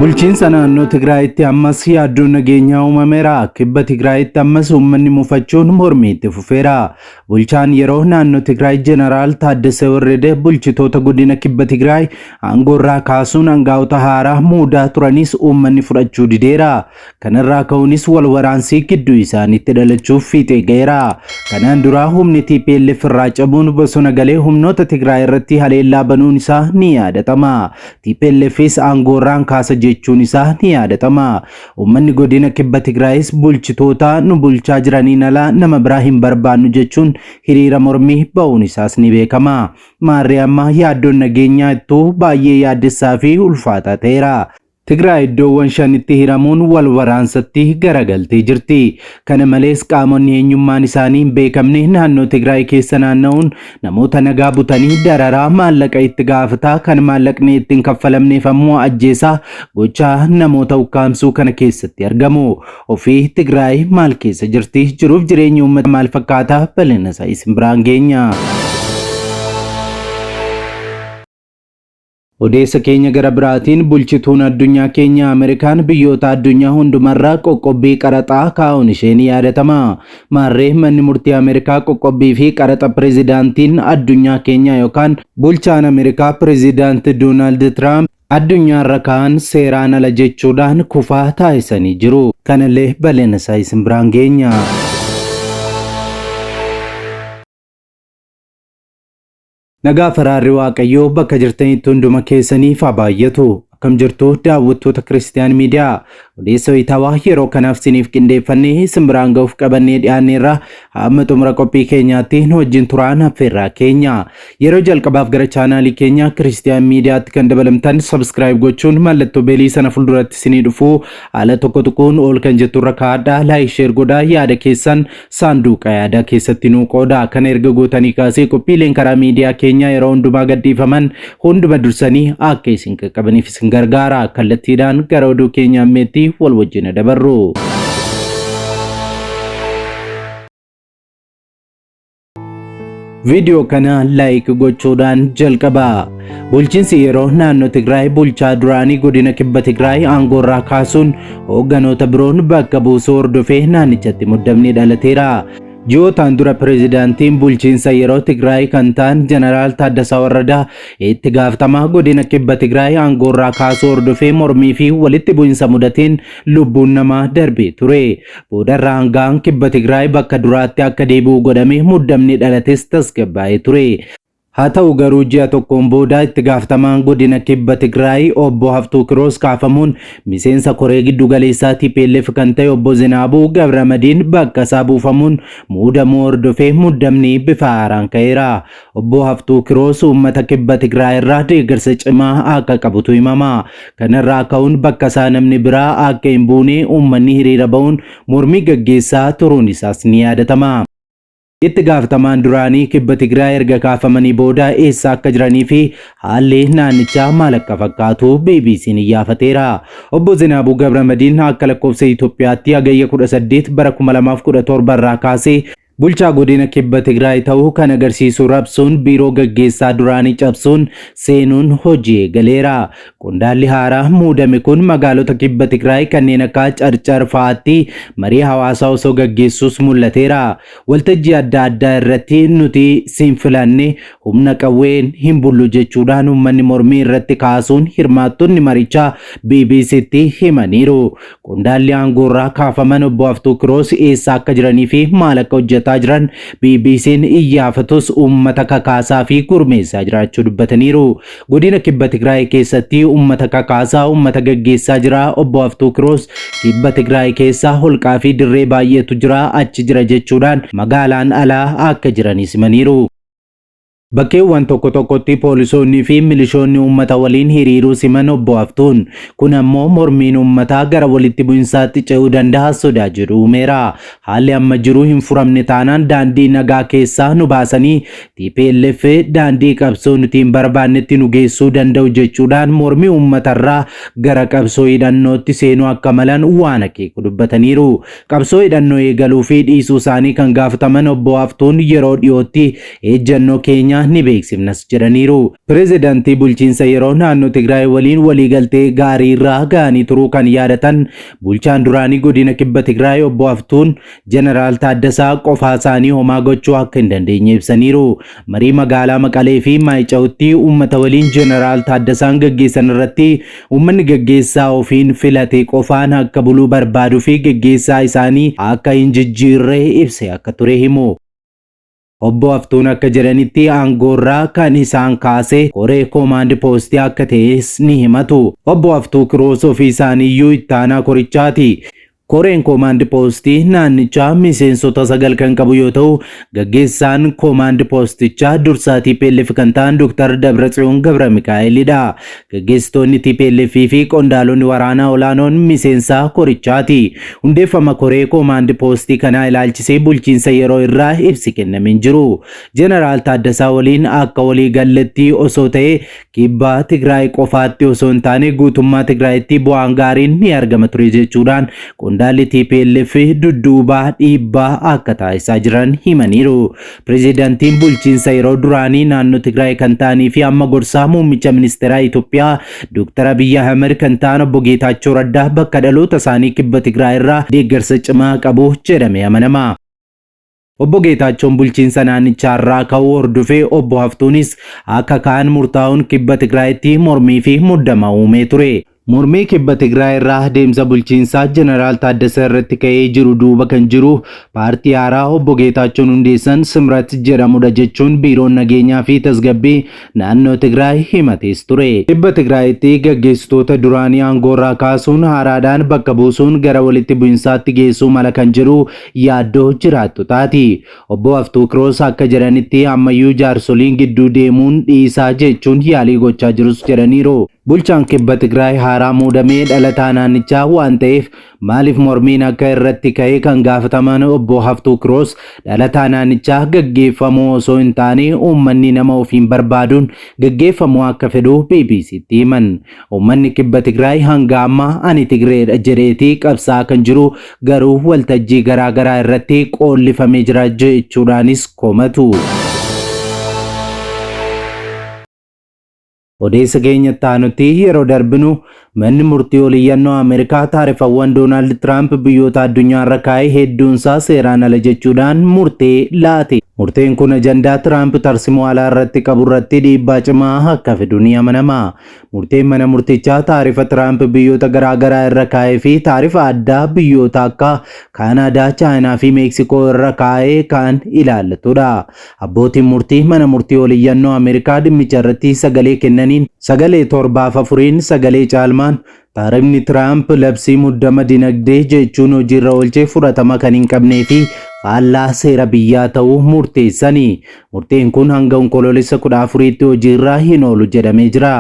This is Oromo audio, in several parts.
Bulchiinsa naannoo Tigraayitti ammas yaaddoon nageenyaa uumameera. Kibba Tigraayitti ammas uummanni mufachuun mormii itti fufeera. Bulchaan yeroo naannoo Tigraay Jeneraal Taaddasee Warrede bulchitoota godina Kibba Tigraay aangoorraa kaasuun aangaa'ota haaraa muudaa turanis uummanni fudhachuu dideera. Kanarraa ka'uunis wal waraansii gidduu isaaniitti dhalachuuf fiixee ga'eera. Kanaan dura humni TPLF irraa cabuun bosona galee humnoota Tigraay irratti haleellaa banuun isaa ni yaadatama. TPLFs aangoorraan kaasa jechuun isaa ni yaadatama. Uummanni godina Kibba Tigraayis bulchitoota nu bulchaa jiraniin alaa nama biraa hin barbaannu jechuun hiriira mormii ba'uun isaas ni beekama. Maarree amma yaaddoon nageenyaa ittuu baay'ee yaaddessaa fi ulfaataa ta'eera. Tigraay iddoowwan shanitti hiramuun wal waraansatti garagaltee jirti. Kana malees qaamonni eenyummaan isaanii hin beekamne naannoo Tigraay keessa naanna'uun namoota nagaa butanii dararaa maallaqa itti gaafataa kan maallaqni ittiin kaffalamneef ammoo ajjeesaa gochaa namoota ukkaamsuu kana keessatti argamu. Ofii Tigraay maal keessa jirti? Jiruuf jireenyi uummata maal fakkaata? Bal'ina isaa isin biraan geenya. Odeessa keenya gara biraatiin bulchituun addunyaa keenya Ameerikaan biyyoota addunyaa hundumarraa qoqqobbii qaraxaa kaa'uun ishee ni yaadatama. Maarree manni murtii Ameerikaa qoqqobbii fi qaraxa pireezidaantiin addunyaa keenyaa yookaan bulchaan Ameerikaa pireezidaanti Doonaald Tiraamp addunyaarra kaa'an seeraan ala jechuudhaan kufaa taasisanii jiru. Kanallee bal'ina isaa isin biraan geenya. Nagaa faraarri Waaqayyoo bakka jirtanitti hunduma keessaniif haa baay'atu. Akkam jirtu daawwattoota Kiristiyaan Miidiyaa? Odeessa wayitaawaa yeroo kanaaf isiniif qindeeffannee isin biraan ga'uuf qabannee dhiyaanneerra. Hamma xumura qophii keenyaatti nu wajjin turaan affeerraa keenya. Yeroo jalqabaaf gara chaanaalii keenya Kiristiyaan Miidiyaatti kan dabalamtan subscribe gochuun mallattoo beelii sana fuulduratti isinii dhufu haala tokko tuquun ol kan jetturra kaa'adhaa, like, share godhaa, yaada keessan saanduuqa yaadaa keessatti nuu qooda. Kana erga gootanii kaasee qophiileen karaa miidiyaa keenyaa yeroo hundumaa gadhiifaman hunduma dursanii akka isin qaqqabaniif isin gargaara. Kallattiidhaan gara oduu keenya ammeetti wal wajjin dabarru. Viidiyoo kana like gochuudhaan jalqaba. Bulchiinsi yeroo naannoo Tigraay bulchaa duraanii godina Kibba Tigraay aangoorraa kaasuun hoogganoota biroon bakka buusuu hordofee naannichatti muddamni dhalateera. Ji'ootaan dura pireezidaantiin bulchiinsa yeroo Tigraay kan ta'an Jeneraal Taaddasaa Warradaa itti gaafatamaa godina Kibba Tigraay aangoorraa kaasuu hordofee mormii fi walitti bu'insa mudateen lubbuun namaa darbee ture. Boodarra aanga'aan Kibba Tigraay bakka duraatti akka deebi'u godhame muddamni dhalates tasgabbaa'ee ture. Haa ta'u garuu ji'a tokkoon booda itti gaafatamaan godina Kibba Tigraay obbo Haftuu Kiroos kaafamuun miseensa koree giddu galeessaa TPLF kan ta'e obbo Zinaabuu Gabramadiin bakka isaa buufamuun muudamuu hordofee muddamni bifa haaraan ka'eera. Obbo Haftuu Kiroos uummata Kibba Tigraay irraa deeggarsa cimaa akka qabutu himama. Kanarraa ka'uun bakka isaa namni biraa akka hin buune uummanni hiriira ba'uun mormii gaggeessaa turuun isaas ni yaadatama. Itti gaafatamaan duraanii Kibba Tigraay erga kaafamanii booda eessa akka jiranii fi haalli naannichaa maal akka fakkaatu BBC'n iyyaafateera. Obbo Zinaabuu Gabramadiin akka lakkoofsa Itoophiyaatti Hagayya 18 bara 2017 irraa kaasee Bulchaa godina Kibba Tigraay ta'uu kan agarsiisu rabsuun biiroo gaggeessaa duraanii cabsuun seenuun hojii eegaleera. Qondaalli haaraa muudame kun magaalota Kibba Tigraay kanneen akka Carcar fa'aatti marii hawaasaa osoo gaggeessuus mul'ateera. Waltajjii adda addaa irratti nuti siin filanne humna qawween hin bullu jechuudhaan uummanni mormii irratti kaasuun hirmaattonni marichaa BBCtti himaniiru. Qondaalli aangoorraa kaafaman Obbo Haftuu Kiroos eessa akka jiranii fi maal akka hojjetaa jiran BBC'n iyyaafatus uummata kakaasaa fi gurmeessaa jiraachuu dubbataniiru. Godina Kibba Tigraay keessatti uummata kakaasaa, uummata gaggeessaa jira. Obbo Haftuu Kiroos Kibba Tigraay keessa holqaa fi dirree baay'eetu jira, achi jira jechuudhaan magaalaan alaa akka jiranis himaniiru. Bakkeewwan tokko tokkotti poolisoonni fi milishoonni uummata waliin hiriiruu siman Obbo Haftuun. Kun ammoo mormiin uummataa gara walitti bu'insaatti ce'uu danda'a sodaa jedhu uumeera. Haalli amma jiru hin furamne taanaan daandii nagaa keessaa nu baasanii tplf daandii qabsoo nuti hin barbaannetti nu geessuu danda'u jechuudhaan mormii uummatarraa gara qabsoo hidhannootti seenuu akka malan waan akeeku dubbataniiru. Qabsoo hidhannoo eegaluu fi dhiisuu isaanii kan gaafataman Obbo Haftuun yeroo dhiyootti ejjannoo keenya keenya ni beeksifnas jedhaniiru. Pireezidantii bulchiinsa yeroo naannoo Tigraay waliin waliigaltee gaarii irraa ga'anii turuu kan yaadatan bulchaan duraanii godina kibba Tigraay obbo Haftuun Jeneraal Taaddasaa qofaa isaanii homaa gochuu akka hin dandeenye ibsaniiru. Marii magaalaa Maqalee fi Maayicawutti uummata waliin Jeneraal Taaddasaan gaggeessan irratti uummanni gaggeessaa ofiin filate qofaan akka buluu barbaaduu fi gaggeessaa isaanii akka hin jijjiirre ibse akka ture himu. Obbo Haftuun akka jedhanitti aangoorraa kan isaan kaase koree koomaand poostii akka ta'es ni himatu. Obbo Haftuu Kiroos ofii isaaniiyyuu ittaanaa korichaati. Koreen koomaand poostii naannichaa miseensota 9 kan qabu yoo ta'u, gaggeessaan koomaand poostichaa dursaa tplf kan ta'an Dr. Dabratsiyoon Gabramikaa'elidha. Gaggeessitoonni tplf fi qondaalonni waraanaa olaanoon miseensa korichaati. Hundeeffama koree koomaand poostii kanaa ilaalchisee bulchiinsa yeroo irraa ibsi kenname hin jiru. Jeneraal Taaddasaa waliin akka walii galletti osoo ta'ee Kibba Tigraay qofaatti osoo hin taane guutummaa Tigraayitti bu'aan gaariin ni argama ture jechuudhaan qondaalli tplf dudduubaa dhiibbaa akka taasisaa jiran himaniiru. Pirezidantiin bulchiinsa yeroo duraanii naannoo Tigraay kan ta'anii fi amma gorsaa muummicha ministeeraa Itoophiyaa Dr. Abiyyi Ahmed kan ta'an obbo Geetaachoo Raddaa bakka dhaloota isaanii kibba Tigraay irraa deeggarsa cimaa qabu jedhamee amanama. Obbo Geetaachoon bulchiinsa naannichaarraa ka'uu hordofee Obbo Haftuunis akka ka'an murtaa'uun Kibba Tigraayitti mormii fi muddama uumee ture. Mormii Kibba Tigraay irraa deemsa bulchiinsaa Jeneraal Taaddasa irratti ka'ee jiru duuba kan jiru paartii haaraa Obbo Geetaachoon hundeessan Simrat jedhamudha jechuun Biiroon Nageenyaa fi Tasgabbii Naannoo Tigraay himatees ture. Kibba Tigraayitti gaggeessitoota duraanii aangoorraa kaasuun haaraadhaan bakka buusuun gara walitti bu'insaatti geessuu mala kan jedhu yaaddoo jiraattotaati. Obbo Haftuu Kiroos akka jedhanitti ammayyuu jaarsoliin gidduu deemuun dhiisaa jechuun yaalii gochaa jirus jedhaniiru. Bulchaan Kibba Tigraay haaraa muudame dhalataa naannichaa waan ta'eef maaliif mormiin akka irratti ka'e kan gaafataman Obbo Haftuu Kiroos dhalataa naannichaa gaggeeffamuu osoo hin taane uummanni nama ofiin barbaaduun gaggeeffamuu akka fedhu BBCtti himan. Uummanni Kibba Tigraay hanga ammaa ani Tigreedha jedheeti qabsaa'aa kan jiru garuu waltajjii garaa garaa irratti qoollifamee jira jechuudhaanis komatu. Odeessa keenya itti aanutti yeroo darbinu manni murtii oliyyannoo Ameerikaa taarifawwan Doonaald Tiraamp biyyoota addunyaarra kaa'e hedduunsaa seeraan ala jechuudhaan murtee laate. Murteen kun ajandaa Tiraamp tarsimoo alaa irratti qabu irratti dhiibbaa cimaa akka fidu ni amanama. Murteen mana murtichaa taarifa Tiraamp biyyoota garaa garaa irra kaa'ee fi taarifa addaa biyyoota akka Kaanaadaa, Chaayinaa fi Meeksikoo irra kaa'e kan ilaallatudha. Abbootiin murtii mana murtii oliyyannoo Ameerikaa dhimmicha irratti sagalee kennaniin sagalee 7f 4n sagalee caalmaan taarifni Tiraamp labsii muddama dinagdee jechuun hojiirra oolche fudhatama kan hin qabnee fi faallaa seera biyyaa ta'uu murteessani. Murteen kun hanga Onkoloolessa 14tti hojiirra hin oolu jedhamee jira.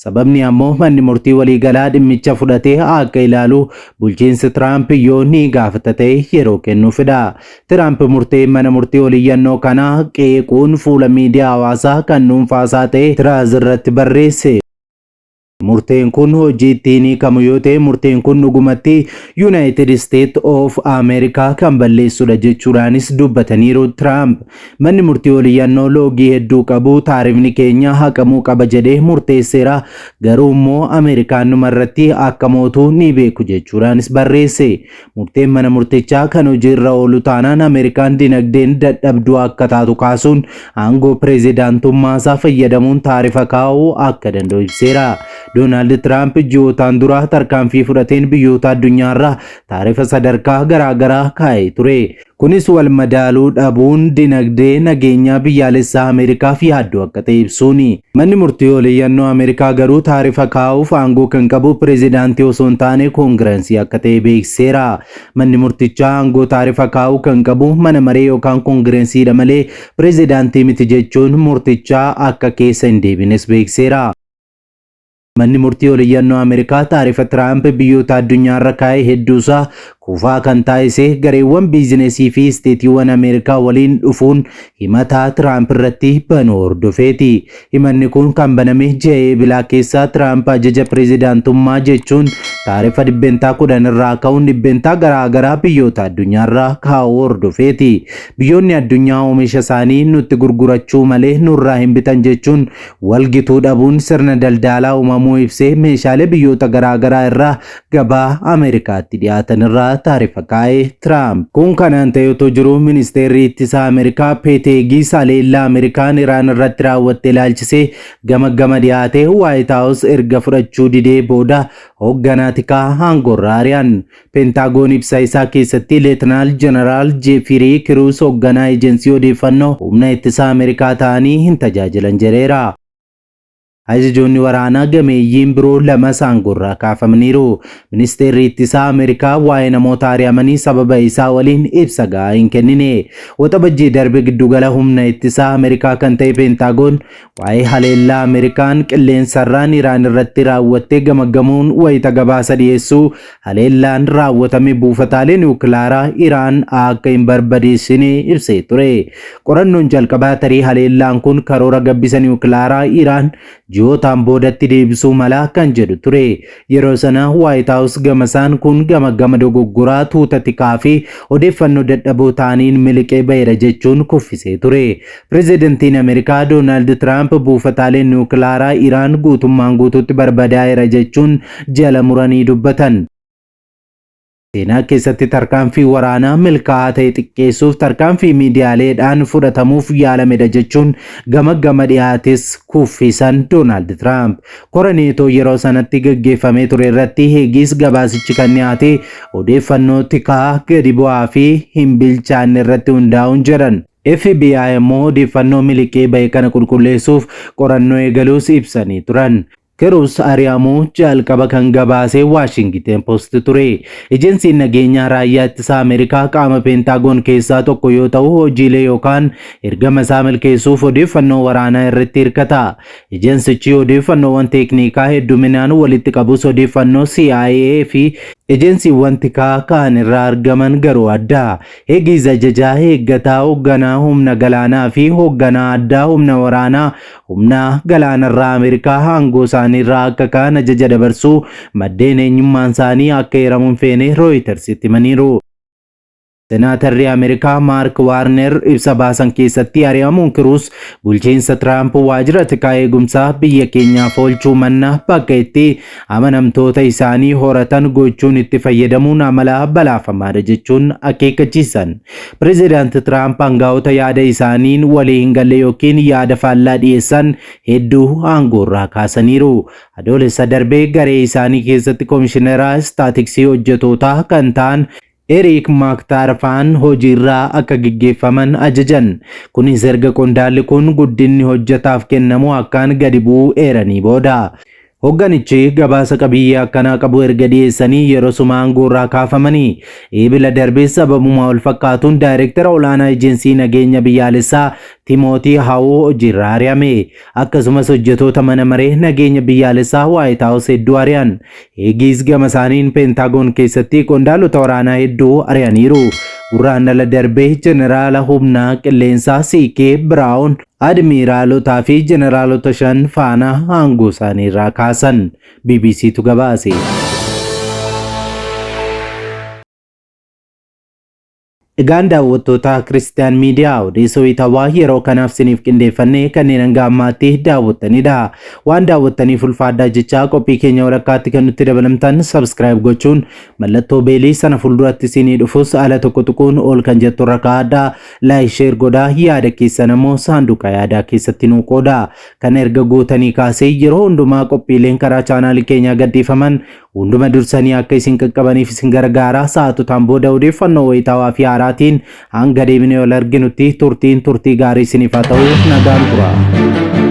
Sababni ammoo manni murtii waliigalaa dhimmicha fudhatee akka ilaalu bulchiinsi Tiraamp yoo ni gaafata ta'e yeroo kennuufidha. Tiraamp murtee mana murtii oliyyannoo kana qeequun fuula miidiyaa hawaasaa kan dhuunfaasaa ta'e Tiraaz irratti barreesse. Murteen kun hojiitti hin hiikamu yoo ta'e murteen kun dhugumatti Yuunaayitid Isteet of Ameerikaa kan balleessudha jechuudhaanis dubbataniiru Tiraamp. Manni murtii oliyyannoo loogii hedduu qabu taarifni keenya haqamuu qaba jedhee murteesseera garuu immoo Ameerikaan dhumarratti akka mootu ni beeku jechuudhaanis barreesse. Murteen mana murtichaa kan hojiirra oolu taanaan Ameerikaan dinagdeen dadhabduu akka taatu kaasuun aangoo pireezidaantummaasaa fayyadamuun taarifa kaa'uu akka danda'u ibseera. Doonaald Tiraamp ji'ootaan dura tarkaanfii fudhateen biyyoota addunyaarra taarifa sadarkaa garaagaraa kaa'ee ture. Kunis wal madaaluu dhabuun dinagdee nageenyaa biyyaalessaa Ameerikaaf yaaddoo akka ta'e ibsuuni. Manni murtii oliyyannoo Ameerikaa garuu taarifa kaa'uuf aangoo kan qabu pireezidaantii osoo hin taane koongirensii akka ta'e beeksiseera. Manni murtichaa aangoo taarifa kaa'uu kan qabu mana maree yookaan koongirensiidha malee pireezidaantii miti jechuun murtichaa akka keessa hin deebines beeksiseera. Manni murtii oliyyannoo Ameerikaa taarifa Tiraamp biyyoota addunyaarra kaa'e hedduusaa Kufaa kan taasise gareewwan biizinesii fi isteetiiwwan Ameerikaa waliin dhufuun himataa Tiraamp irratti banuu hordofeeti. Himanni kun kan baname ji'a Eebilaa keessa Tiraamp ajaja pireezidaantummaa jechuun taarifa 10% irraa ka'uun dhibbentaa garaa garaa biyyoota addunyaarraa kaa'uu hordofeeti. Biyyoonni addunyaa oomisha isaanii nutti gurgurachuu malee nurraa hin bitan jechuun walgituu dhabuun sirna daldalaa uumamuu ibsee meeshaalee biyyoota garaa garaa irraa gabaa Ameerikaatti dhiyaatan irraa taarifa kaa'e Tiraamp. Kun kanaan ta'e otoo jiruu ministeerri ittisaa Ameerikaa Peet Heegiis haleellaa Ameerikaan Iraan irratti raawwatte ilaalchisee gama gama dhiyaate Waayit Haawus erga fudhachuu didee booda hoogganaa tikaa aangoorraa ari'an. Peentaagoon ibsa isaa keessatti Leetinaal Jeneraal Jeefirii Kiruus hoogganaa ejensii odeeffannoo humna ittisaa Ameerikaa ta'anii hin tajaajilan jedheera. Ajajoonni waraanaa gameeyyiin biroo lamas aangoorraa kaafamaniiru. Ministeerri ittisaa Ameerikaa waa'ee namoota ari'amanii sababa isaa waliin ibsa gahaa hin kennine. Waxabajjii darbe giddugala humna ittisaa Ameerikaa kan ta'e Peentaagoon waa'ee haleellaa Ameerikaan qilleensarraan Iraan irratti raawwattee gamaggamuun wayita gabaasa dhiyeessuu haleellaan raawwatame buufataalee niwukilaaraa Iraan akka hin barbadeessine ibsee ture. Qorannoon jalqabaa tarii haleellaan kun karoora gabbisa niwukilaaraa Iraan ji'ootaan boodatti deebisuu mala kan jedhu ture. Yeroo sana Waayit Haawus gamasaan kun gama gama dogoggoraa tuuta tikaa fi odeeffannoo dadhaboo ta'aniin miliqee baheera jechuun kuffisee ture. Pireezidantiin Ameerikaa Doonaald Tiraamp buufataaleen niwukilaaraa Iraan guutummaan guutuutti barbadaa'eera jechuun jala muranii dubbatan. Seenaa keessatti tarkaanfii waraanaa milkaa'aa ta'e xiqqeessuuf tarkaanfii miidiyaaleedhaan fudhatamuuf yaalamedha jechuun gama gama dhiyaates kuffisan Doonaald Tiraamp. Kora neetoo yeroo sanatti gaggeeffamee ture irratti Heegiis gabaasichi kan dhiyaate odeeffannoo tikaa gadi bu'aa fi hin bilchaanne irratti hundaa'uun jedhan. FBI immoo odeeffannoo miliqee bahe kana qulqulleessuuf qorannoo eegaluus ibsanii turan. Kiruus ari'amuu jalqaba kan gabaase Waashingiten Post ture. Ejensiin nageenyaa raayyaa ittisaa Ameerikaa qaama Peentaagoon keessaa tokko yoo ta'u hojiilee yookaan ergama isaa milkeessuuf odeeffannoo waraanaa irratti hirkata. Ejensichi odeeffannoowwan teeknikaa hedduminaan walitti qabus odeeffannoo CIA fi ejensiiwwan tikaa kaan irraa argaman garuu adda. Heegiis ajajaa eeggataa hoogganaa humna galaanaa fi hoogganaa addaa humna waraanaa humna galaanarraa Ameerikaa aangoo isaaniirraa akka ka'an ajaja dabarsuu maddeen eenyummaan isaanii akka eeramu hin feene Rooyitersitti himaniiru. Senaatarri Ameerikaa Maark Waarner ibsa baasan keessatti ari'amuun Kiruus bulchiinsa Tiraamp waajjira tikaa eegumsaa biyya keenyaaf oolchuu manna bakka itti amanamtoota isaanii horatan gochuun itti fayyadamuun amala balaafamaadha jechuun akeekkachiisan. Pireezidaanti Tiraamp aangaa'ota yaada isaaniin walii hin galle yookiin yaada faallaa dhiyeessan hedduu aangoorraa kaasaniiru. Adoolessa darbee garee isaanii keessatti koomishinara istaatiksii hojjetootaa kan ta'an Eriik Maaktaarfaan hojiirraa akka gaggeeffaman ajajan. Kunis erga qondaalli kun guddinni hojjetaaf kennamu akkaan gadi bu'uu eeranii booda. Hoogganichi gabaasa qabiyyee akkanaa qabu erga dhiyeessanii yeroo suma aangoorraa kaafamanii. Eebila darbee sababuma wal fakkaatuun daayireektara olaanaa ejensii nageenya biyyaalessaa Timootii Haawuu hojiirraa ari'ame. Akkasumas hojjetoota mana maree nageenya biyyaalessaa Waayit Haawus hedduu ari'an. Heegiis gama isaaniin Peentaagoon keessatti qondaalota waraanaa hedduu ari'aniiru. Gurraandhala darbee jeneraala humna qilleensaa CK Biraawun admiiraalotaa fi jeneraalota 5 faana aangoo isaanii irraa kaasan. BBCtu gabaase. Egaan daawwattoota Kiristiyaan Miidiyaa odeessa wayitaawaa yeroo kanaaf siniif qindeeffannee kanneen hanga ammaatti daawwattanidha. Waan daawwattaniif ulfaadhaa jechaa qophii keenya walakkaatti kan nutti dabalamtan subscribe gochuun mallattoo beelii sana fuulduratti sinii dhufus ala tokko tuquun ol kan jettu irra kaa'adhaa. Like share godhaa, yaada keessan ammoo saanduqa yaadaa keessatti nuu qoodaa. Kana erga gootanii kaasee yeroo hundumaa qophiileen karaa chaanaalii keenyaa gadhiifaman hunduma dursanii akka isin qaqqabaniif isin gargaara. Sa'aatotaan booda odeeffannoo wayitaawaa fi haaraatiin hanga deebinee wal arginutti turtiin turtii gaarii isiniif haa ta'u. Nagaan tura.